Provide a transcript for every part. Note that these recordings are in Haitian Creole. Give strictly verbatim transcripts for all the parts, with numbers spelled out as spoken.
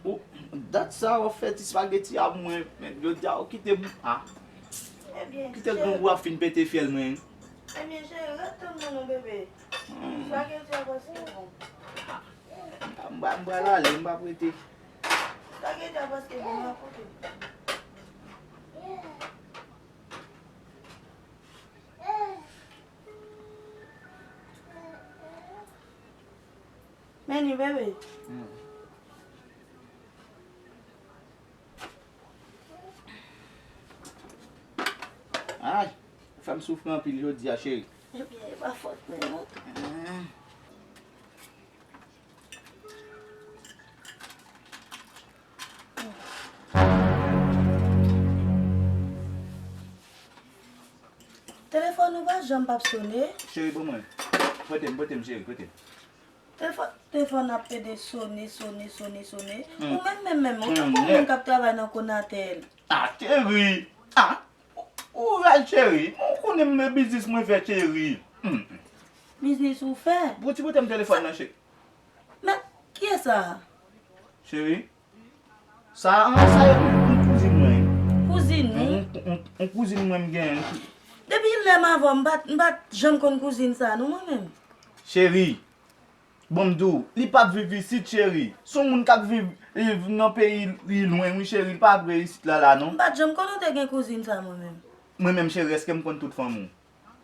Ou, dat sa w ap fè ti spageti a pou mwen, men jodi a ou kite m, a. Ebyen, kite grangou ap fin pete fyèl mwen. Ebyen, cheri, ret tann mwen non, bebe. Hmm. Spageti a prèske bon. M pa, m pral ale, m p ap rete. Spageti a prèske bon, m ap koute. Men ni, bebe. Hmm. Ay, ou fè m soufri anpil jodi a, cheri. Ebyen, e pa fòt mwen non. Hmm. Telefòn ou pa janm p ap sone. Cheri, ban mwen. Prete m, prete m, cheri, prete m. Telefòn, telefòn ap pede sone, sone, sone, sone. Hmm. Ou menm, menm, menm, ou tankou yon moun k ap travay nan Conatel. Ah, cheri. Ah, ou, ou rèd, cheri. Ou konnen m gen biznis mwen fè, cheri. Hmm. Biznis ou fè? Bouti, prete m telefòn nan, cheri. Men, kiyès sa? Cheri. Sa, an, sa e yon, yon kouzin mwen. Kouzin ou? Yon, yon, yon kouzin mwen m genyen. Depi lè m avè w, m pa t, m pa t janm konn kouzin sa non, mwen menm. Cheri, bon, m di w, li p ap viv isit, cheri. Se yon moun k ap viv, viv nan peyi li lwen, wi, cheri. Li pa vre isit la, la, non. M pa t janm konnen w te gen kouzin sa, mwen menm. Mwen menm, cheri, èske m konn tout fanmi w?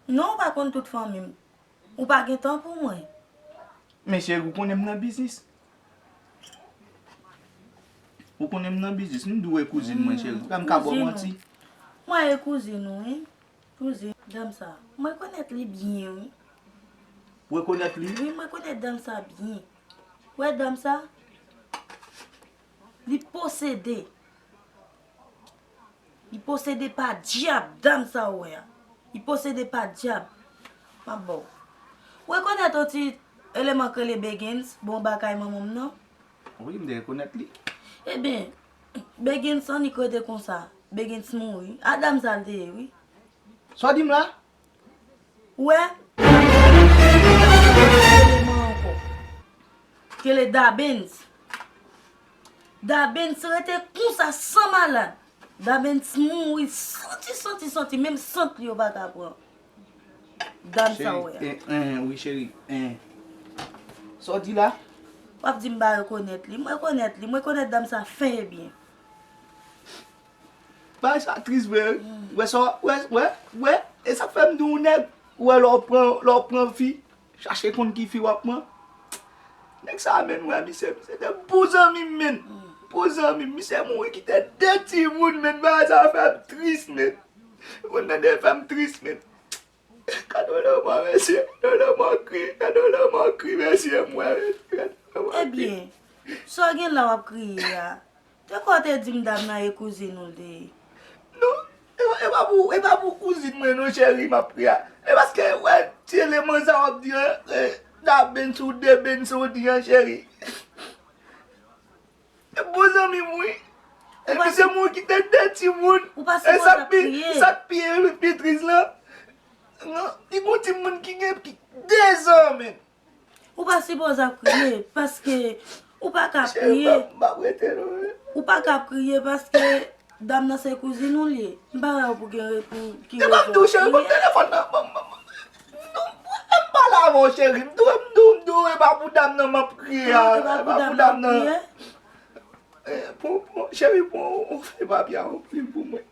Non, ou pa konn tout fanmi m. Ou pa gen tan pou mwen. Men cheri, ou konnen m nan biznis. Ou konnen m nan biznis. M di w e kouzin mwen, cheri. Kòm m ka ba w manti. Mwen e kouzin ou, wi. Kouzin, dam sa. Mwen rekonèt li byen, wi. Ou rekonèt li? Wi, mwen rekonèt dam sa byen. Ou wè dam sa? Li posede. Li posede pa dyab, dam sa ou wè a. Li posede pa dyab. M ap ba w. Ou rekonèt yon ti eleman k rele Begens, bon, ba kay manman m nan? Wi, m te rekonèt li. Ebyen, Begens annik rete konsa. Begens mouri. A dam sa l te ye, wi. Sa w di m la? Ou wè? Eleman ankò. Rele Dabens. Dabens rete konsa san malad. Dabens mouri santi, santi, santi. Menm sant li yo pa ka pran. Dam sa ou wè a. Cheri, eh, eh, wi, cheri, eh. Sa w di la? W ap di m pa rekonèt li. M rekonèt li. M rekonèt dam sa fen e byen. Bagay sa tris vre, wi. Wè sa, wè, wè, wè, e sa k fè m di w nèg, ou wè lè w pran, lè w pran fi, chache konn ki fi w ap pran. Nèg sa a, men, wè, misye, misye te bon zanmi m, men. Bon zanmi m, misye mouri kite de timoun, men, bagay sa a fè m tris, men. Ou konn tande fè m tris, men. Gade yon lanmò, mesye. Gade yon lanmò kri. Gade yon lanmò kri, mesye, m wè, mesye. Gade yon lanmò kri. Ebyen, sa w gen la w ap kriye a? Te kwè w te di m dam nan e kouzin ou l te ye. Non, e pa, e pa pou, e pa pou kouzin mwen non, cheri, m ap kriye a. E paske, wè, ti eleman sa w ap di an, e, Dabens ou Debens ou di an, cheri. E bon zanmi m, wi. Epi se moun ki te de timoun. Ou pa sipoze ap kriye. E sa k pi, sa k pi, pi tris lan, non, li gon timoun ki gen pi de zan, men. Ou pa sipoze ap kriye, paske ou pa ka ap kriye. Cheri, m p ap rete non, men. Ou pa ka ap kriye paske dam nan se kouzin ou l ye. M pa wè ou pou gen re-, pou ki rezon w ap kriye. E pa m di w, cheri, ban m telefòn nan, ban m, ban m, ban m. Non, m pale avè w, cheri. M di w, m di w, m di w, e pa pou dam nan m ap kriye a. E pa pou dam nan w ap kriye? Eh, pran, pran, cheri, pran yon fèy papye a, yon plim pou mwen.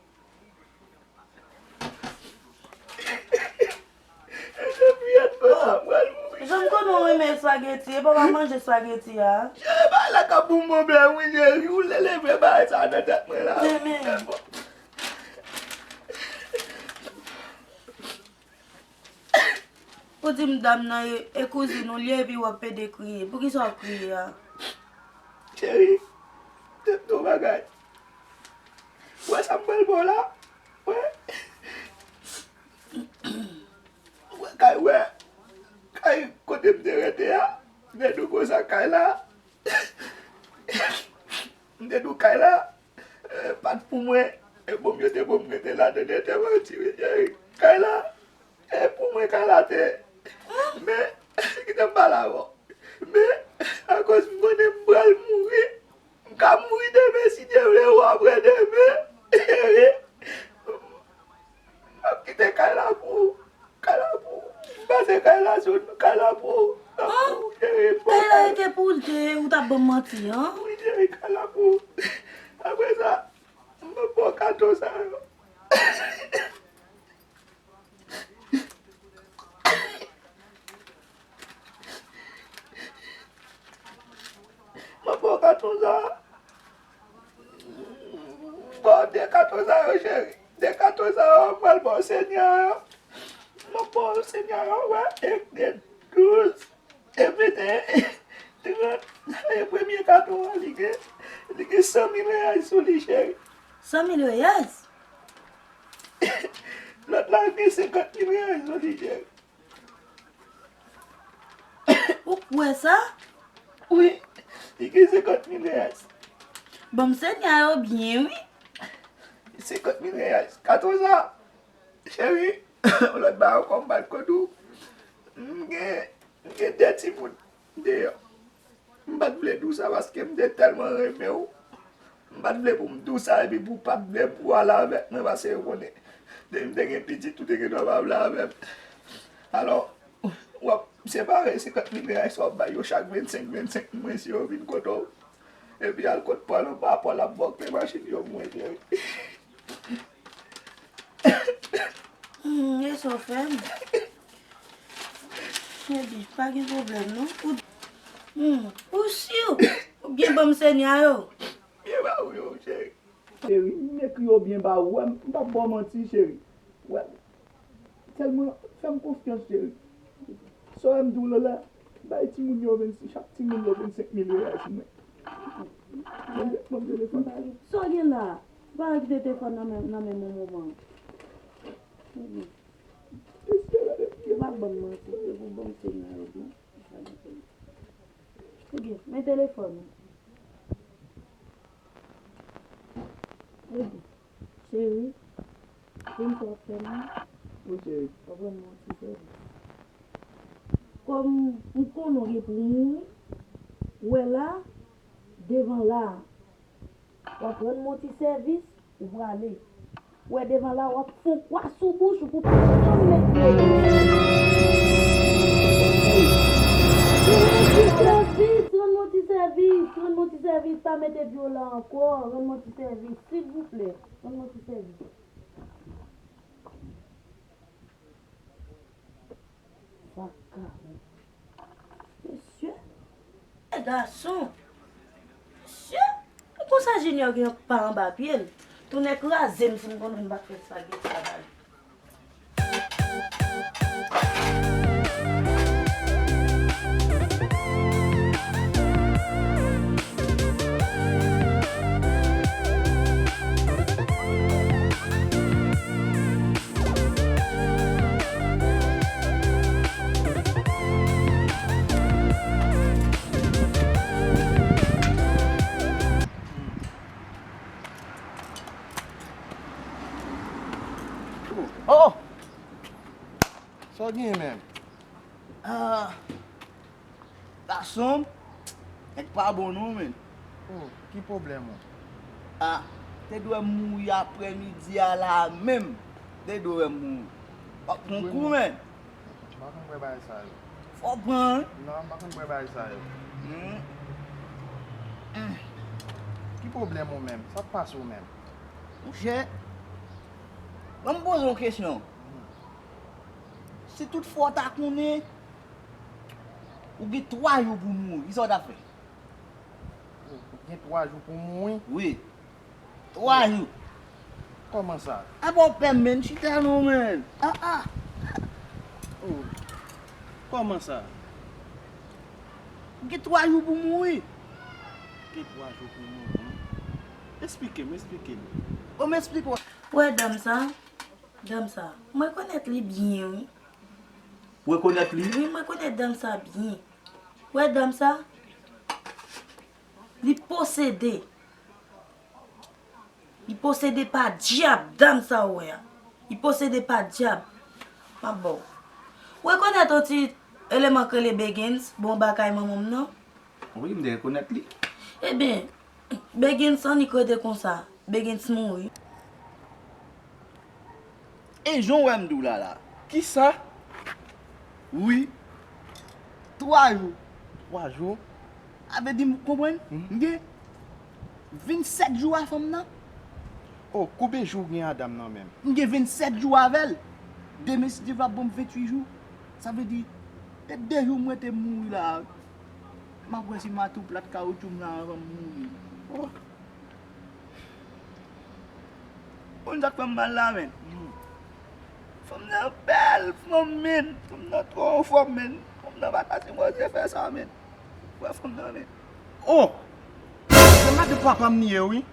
Epi, yèt, mwen pral mouri. Jan m konnen w renmen espageti, epi w pa manje espageti a. Cheri, bagay la ka pou mwen, wi, cheri. Ou leve bagay sa nan tèt mwen la. Men, men. Ou di m dam nan e, e kouzin ou l ye epi w ap pede kriye. Poukisa w ap kriye a? Cheri, m te di w bagay. Ou wè sa m pral ba w la? Wè. Wè kay, wè. Kay kote m te rete a. M te di w konsa kay la. M te di w kay la. Eh, pa t pou mwen. E bon, yo te bon, m rete ladan, yo te manti, wi, cheri. Kay la, e pou mwen, kay la te. Men, kite m pale avè w. Men, akoz m konnen m pral mouri, m ka Kalabou. Apre sa, m ap ba w kato sa yo. M ap ba w kato sa. M ba w de kato sa yo, cheri. De kato sa yo, m pral ba w senya yo. M ap ba w senya yo, wè, ek de douz. Epi te trant, e premye kato an, li gen, li gen san mil reyal sou li, cheri. San mil reyal? Lòt la gen senkant mil reyal sou li, cheri. Ou kwè sa? Wi, li gen senkant mil reyal. Ban m senya yo byen, wi. Senkant mil reyal. Kato sa, cheri, yon lòt bagay ankò m pral konn ou. M gen, m gen de timoun deyò. M pa t vle di w sa paske m te tèlman renmen w. M pa t vle pou m di w sa epi pou w pa t vle pou w ale avèk mwen paske yo konnen depi m te gen pitit ou te gen dwa pa vle avè m. Alò, w ap separe senkant mil reyal sa w ap bay yo chak vennsenk, vennsenk mwen si yo vin kote w. Epi al kot Pòl anba, Pòl ap ba w kle machin yo pou mwen, cheri. Hmm, e sa w fè m? Cheri, pa gen pwoblèm non. Ou, hmm, ou si ou byen ban m senya yo? Byen ba ou yo, cheri. Cheri, m ekri yo byen ba ou. Wè, m p ap ba w manti, cheri. Wè, sèlman fè m konfyans, cheri. Sa w wè m di w la la, bay timoun yo vennsenk, chak timoun yo vennsenk mil reyal pou mwen. Ban m, ban m telefòn. Sa w gen la? Ou pa kite telefòn nan men, nan men Momo ban. Ou pa ban m manti, se pou ban m senya yo byen. Ebyen, men telefòn ou. Ebyen, cheri, konn sa w ap fè m nan? Wi, cheri. W ap rann mwen yon ti sèvis. Kòm m konnen w gen pou w mouri, ou wè la, devan la a, w ap rann mwen yon ti sèvis, ou prale. Ou wè devan la, w ap fè yon kwa sou bouch ou pou pa janm met dlo. Rann mwen ti sèvis, rann mwen ti sèvis, rann mwen ti sèvis, pa mete dlo la ankò, rann mwen ti sèvis, silvouplè, rann mwen ti sèvis. Vakabon. Mesye. E gason. Mesye. E konsa Junior gen pa anba pye l. Tounen kraze m si m konnen m pa t fè sa gen sa ba li. Oh! Sa w genyen menm? Ah, gason, nèg pa bon non, men. Oh, ki pwoblèm ou? Ah, te dwe mouri aprèmidi a la menm. Te dwe mouri. W ap pran kou, men. M pa konn kwè bagay sa yo. Fò w pran, wi. Non, m pa konn kwè bagay sa yo. Hmm. Hmm. Ki pwoblèm ou menm? Sa k pase w menm? Monchè, ban m poze w yon kesyon. Hmm. Si tout fwa w ta konnen, ou gen twa jou pou w mouri, kisa w t ap fè? Ou gen twa jou pou w mouri? Wi. Twa jou. Kòman sa? Apa w pè m, men, chita non, men. Ah, ah. Oh. Kòman sa? Ou gen twa jou pou w mouri. Gen twa jou pou w mouri? Esplike m, esplike m. Bon, m esplike w. Ou wè dam sa? Dam sa, m rekonèt li byen, wi. Ou rekonèt li? Wi, m rekonèt dam sa byen. Ou wè dam sa? Li posede. Li posede pa dyab, dam sa ou wè a. Li posede pa dyab. M ap ba w. Ou rekonèt yon ti eleman k rele Begens, bon, anba kay manman m nan? Wi, m te rekonèt li. Ebyen, Begens annik rete konsa. Begens mouri. E jan w wè m di w la la. Kisa? Wi. Twa jou. Twa jou? A vle di m konprann? Mhm. M gen. Vennsèt jou a fanm nan. Oh, konbyen jou w gen a dam nan menm? M gen vennsèt jou avè l. Demen, si Dye vle, ap ban m ventuit jou. Sa vle di, e de jou m rete, m mouri la. M ap wè si m a tou plat kawoutchou m la anvan m mouri. Oh. Konn sa k fè m mal la, menn? Fanm nan bèl, fanm, menn. Fanm nan twò anfòm, menn. Fanm nan pa ta sipoze fè sa, menn. Wè fanm nan, menn. Oh! Se madanm papa m li ye, wi.